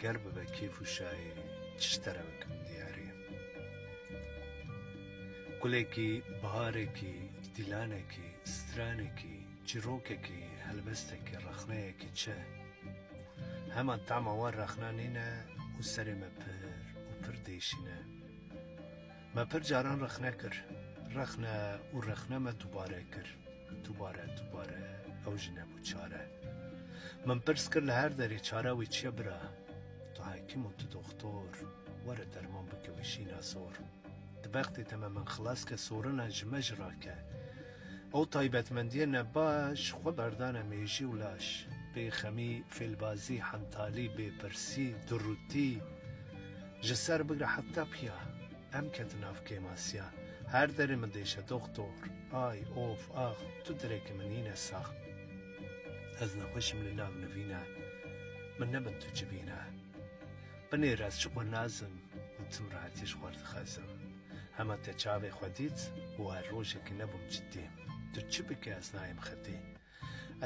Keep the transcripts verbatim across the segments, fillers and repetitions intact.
Ger bibe kêf û şahî, çi ji te re bikim diyarî? Gulekî, biharekî, dîlanekî, stranekî, çîrokekî, helbestekî, rexneyekî çi? Hema tama wan rexna nîne û serê me pir û pir diêşîne. Me pir caran rexne kir. Rexne û rexne me dubare kir. Dubare, dubare, ew jî nebû çare. Min pirs kir li her derê çara wî çi ye bira? Tu hekîm û tu doxtor, were derman bike wî jîna zor. Di bextê te me min xilas ke, sorina ji me jî rake. Ew taybetmendiyê ne baş, xwe berdane mêjî û laş. Bêxemî, fêlbazî, hentalî, bêpirsî, durûtî. Ji ser bigre heta piya. Em ketin nav kêmasiya. Her derê min dêşe doxtor. Ay, of, ax, tu dirêkî min nîne sax. Ez nexweşim li nav nivîne. Min nebin tu civîne. Binêr ez çi xwe nazim û tim rehetî ji xwe dixezim. Hema te çavê xwe dît û her rojekî nebûm cidî. Tu çi bike ez nayêm xetî.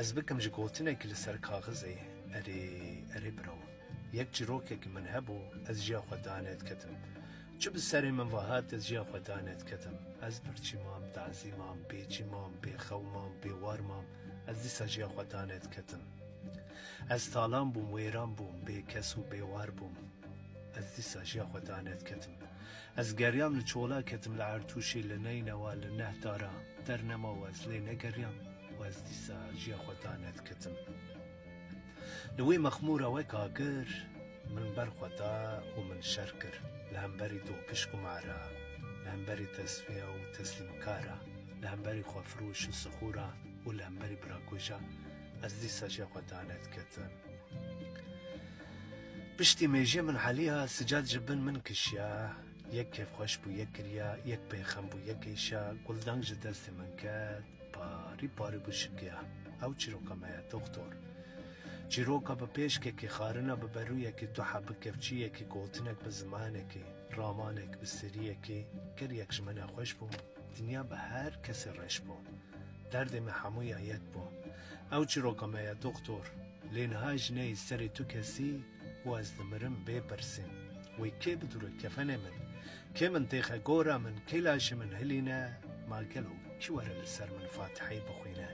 Ez bikim ji gotinekî li ser kaxizê, erê, erê biro. Yek çîrokekî min hebû, ez jiya xwe danê diketim. Çi bi serê min ve hat, ez jiya xwe danê diketim. Ez birçî mam, tazî mam, bêçî mam, bêxew mam, bêwar mam, ez dîsa jiya xwe danê diketim. Ez talan bûm, wêran bûm, bêkes û bêwar bûm. Ez dîsa jiya xwe danê diketim. Ez geriyam, li çola ketim, li ertûşê, li neynewa, li neh dara. Dernema û ez lê negeriyam û ez dîsa jiya xwe danê diketim. Li wê mexmûra wek agir min ber xwe da û min şer kir. Li hemberî dopişk û mara, li hemberî tesfiya û teslîmkara, li hemberî xwefirûş û sixûra û li hemberî birakuja, ez dîsa jiya xwe danê diketim. Piştî mêjê min heliya, sicad ji bin min kişiya, yek kêfxweş bû, yek kiriya, yek bêxem bû, yek êşa, guldang ji destê min ket, parî parî bû şikiya. Ew çîroka me ye, doxtor. Çîroka bi pêşkekê, xarina bi berûyekê, tuha bi kevçiyekê, gotinek bi zimanekê, ramanek bi seriyekê, ger yek ji me nexweş bû, dinya bi her kesê reş bû. Derdê me hemûya yek bû. Ew çîroka me ye, doxtor. Lê niha ji neyê serê tu kesî û ez dimirim bê pirsîn. Wê kê bidûre kefenê min? Kê min têxe gora min? Kê laşê min hilîne? Ma gelo kî were li ser min Fatiheyê bixwîne?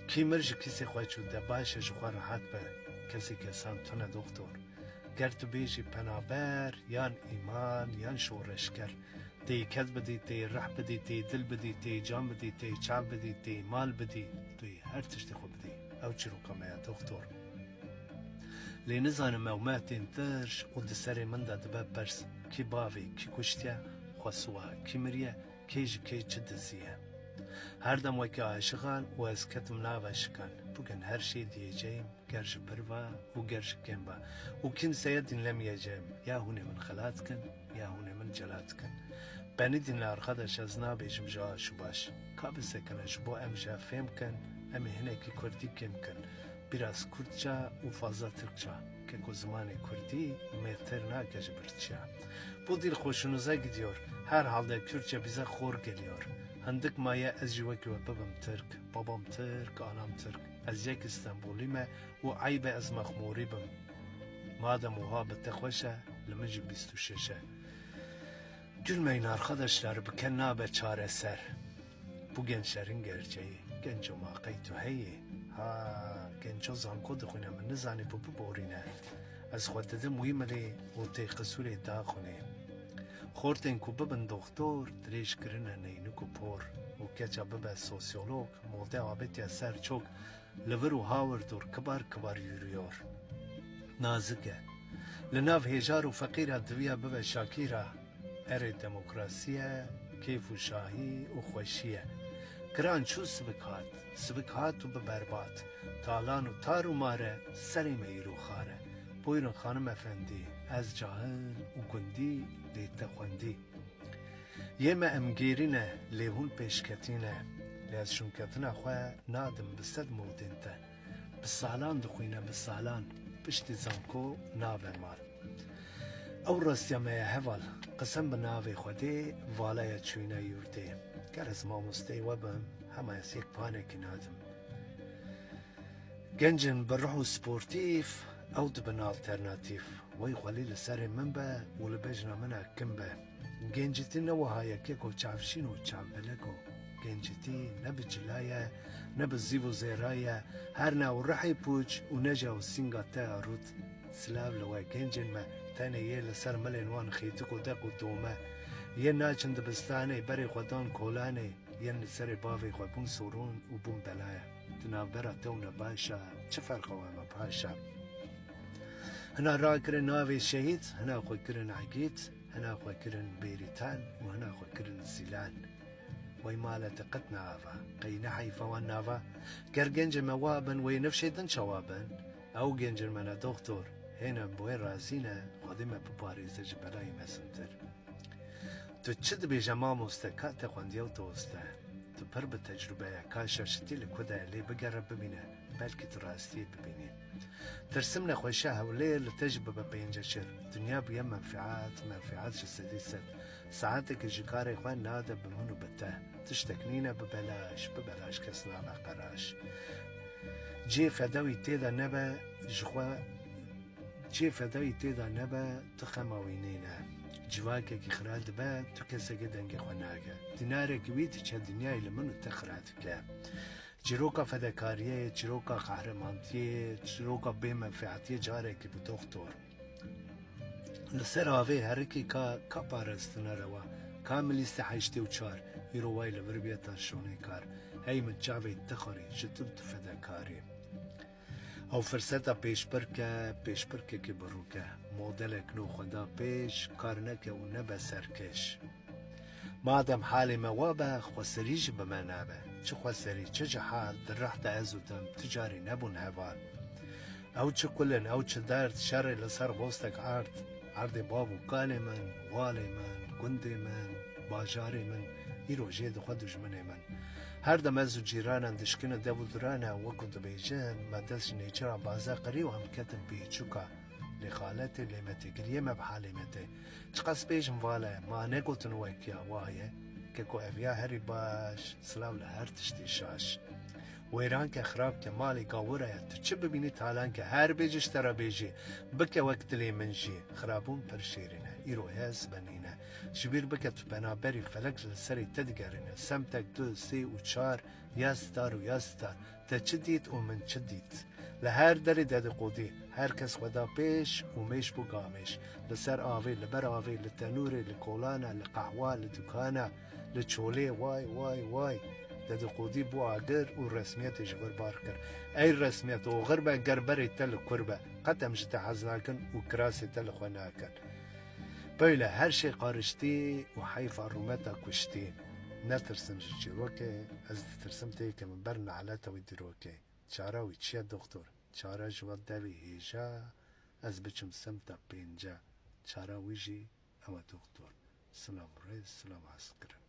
Kî mir ji kîsê xwe çû? De baş e, ji xwe rehet be. Kesê kesan tune, doxtor. Ger tu bêjî penaber, yan îman, yan şoreşger. Tê yî ked bidî, tê yî rih bidî, tê yî dil bidî, tê yî can bidî, tê yî çav bidî, tê yî mal bidî, tu yî her tiştê xwe bidî. Ew çîroka me ya, doxtor. Lê nizanim ew me tên tirş û di serê min de dibe pirs, kî bavê, kî kuştiye, xwe siwa, kî miriye, kê ji kê çi diziye. Her dem wekî aşiqan û ez ketim nava şikan. Bugün her şey diyeceğim. Ger ji pir ve û ger ji kêm ve. û kimseye dinlemeyeceğim. Ya hûn ê min xelat kin, ya hûn ê min celat kin. Beni dinle arkadaş, ez nabêjim ji aş û baş. Ka bisekine, ji bo em jî fêm kin, em ê hinekî kurdî kêm kin. Biraz Kürtçe û fazla Türkçe. Keko zimanê kurdî mêrtir nake ji birçiya. Bu dil hoşunuza gidiyor. Herhalde Kürtçe bize hor geliyor. Hindik maye ez jî wekî we bibim Tirk. Babam Tirk, anam Tirk. Ez yek Îstenbulî me û eyb e ez mexmûrî bim. Madem wiha bi te xweş e, li min jî bîst û şeş e. Gülmeyin arkadaşlar, bi ken nabe çareser. Bu gençlerin gerçeği. Genco, ma qey tu heyî? Ha, genco zanko dixwîne, min nizanî bû biborîne. Ez xwe didim wî milê û tê qisûrê daxunê. Xortên ku bibin doxtor, dirêj kirine neynik û por û keça bibe sosyolog, mode avêtiye ser çok, li vir û hawir dor kibar kibar yürüyor. Nazik e. Li nav hêjar û feqîra diviya bibe şakîra. Erê demokrasî ye, kêf û şahî û xweşî ye. Kiran çû sivik hat, sivik hat û bi berbat. Talan û tar û mare, serê me îro xar e. Buyurun xanim efendî, ez cahil û gundî, lê te xwendî. Yê me em gêrî ne, lê hûn pêşketî ne. Lê ez şûnketina xwe nadim bi sed modên te. Bi salan dixwîne, bi salan, piştî zanko nabe mal. Ew rastiya me ye heval, qisem bi navê Xwedê, vala ye çûyîna yurdê. Ger ez mamosteyê we bim, hema ez yek panekî nadim. Gencên bi ruh û sportîf, Ew dibin alternatîf. Wey xwelî li serê min be û li bejna min e kin be. Gencîtî ne wiha ye keko çavşîn û çavbeleko. Gencîtî ne bi cila ye, ne bi zîv û zêra ye, her ne ew rihê pûç û ne jî ew sînga te ya rût. Silav li we gencên me, tenê yê li ser milên wan xîtik û deq û dome. Yê naçin dibistanê, berê xwe dan kolanê, yên li serê bavê xwe bûn sorûn û bûn belaya. Di navbera te û ne baş e, çi ferqa we me paş e? Hina rakirin navê şehîd, hina xwe kirin egît, hina xwe kirin bêrîtan û hina xwe kirin zîlan. Wey male te qet ne ava, qey ne heyfa wan nava? Ger gencê me wa bin, wey nifşê din çawa bin? Ew gencên me ne doxtor, hêne bi wê razî ne, Xwedê me biparêze ji belayê mezintir. Tu çi dibêje mamoste, ka te xwendiye û tu oste? Tu pir bi tecrûbe ye, ka şaşitî li ku de ye, lê bigere bibîne, belkî tu rastiyê bibînî. Tirsim nexweşe hewlêr li te jî bibe pênce şir. Dinya bûye menfîat, menfîat ji sedî sed. Saetekê ji karê xwe nade bi min û bi te. Tiştek nîne bi belaş, bi belaş kes nabe qeraş. Cê fedawî tê de nebe, ji xwe cê fedawî tê de nebe, tu xema wî nîne. Civakekî xira dibe, tu kesekê dengê xwe nake. Dînarekî wî diçe dinyayê li min û te xira dike. Çîroka fedekariyê, çîroka qehremaniyê, çîroka bêmenfeatiyê carekî bi doxtor. Li ser avê herikî ka, ka parastine rewa, ka milîste heştê û çar, îro way li vir bûye ta şonê kar. Hey min çavê te xurî, ji tu tu fedekarî. Ew firseta pêşbirke, pêşbirkekî birûke. Modelek nû xwe da pêş, kar neke û nebe serkêş. Madem halê me wa be, xweserî jî bi me nabe. Çi xweserî, çi cihal, di rih de ez û tim tu carî nebûn heval. Ew çi kul in, ew çi derd, şerê li ser xostek erd. Erdê bav û kalê min, walê min, gundê min, bajarê min, îro jê dixwe dijminê min. Her dem ez û cîranan dişkine dev û durane, wekû dibêjin, me dest ji nêçira baze qirî û em ketin pêçûka. Lê xaletê lê me tê, giriyê me bi halê me tê. Çiqas bêjim vale, ma negotin wekiya waye, keko eviya herî baş, silav li her tiştê şaş. Wêran ke, xirab ke, malê gawira ye, tu çi bibînî talan ke, her bêjî ji te re bêjî, bike wek dilê min jî, xirabûn pir şêrîn e, îro hê ez benîne. Ji bîr bike tu penaberî, felek li serê te digerîne, semtek du, sê û çar, ya star û ya star, te çi dît û min çi dît? Li her derê dediqodî, her kes xwe da pêş û mêş bû gamêş. Li ser avê, li ber avê, li tenûrê, li kolana, li qehwa, li dukana, li çolê, way, way, way. Dediqodî bû agir û resmiyetê ji vir bar kir. Ey resmiyet, oxir be, ger berê te li kur be. Qet em ji te hez nakin û kirasê te li xwe nakin. Böyle her şey qariştî û heyfa rûmeta kuştî. Netirsin ji çîrokê, ez ditirsim têke min ber naleta wî dîrokê. Çara wî çi ye doxtor? Çare ji we devê hêja, ez biçim semta pênce. Çara wî jî ew e doxtor. Silav û rêz, silav hez kirin.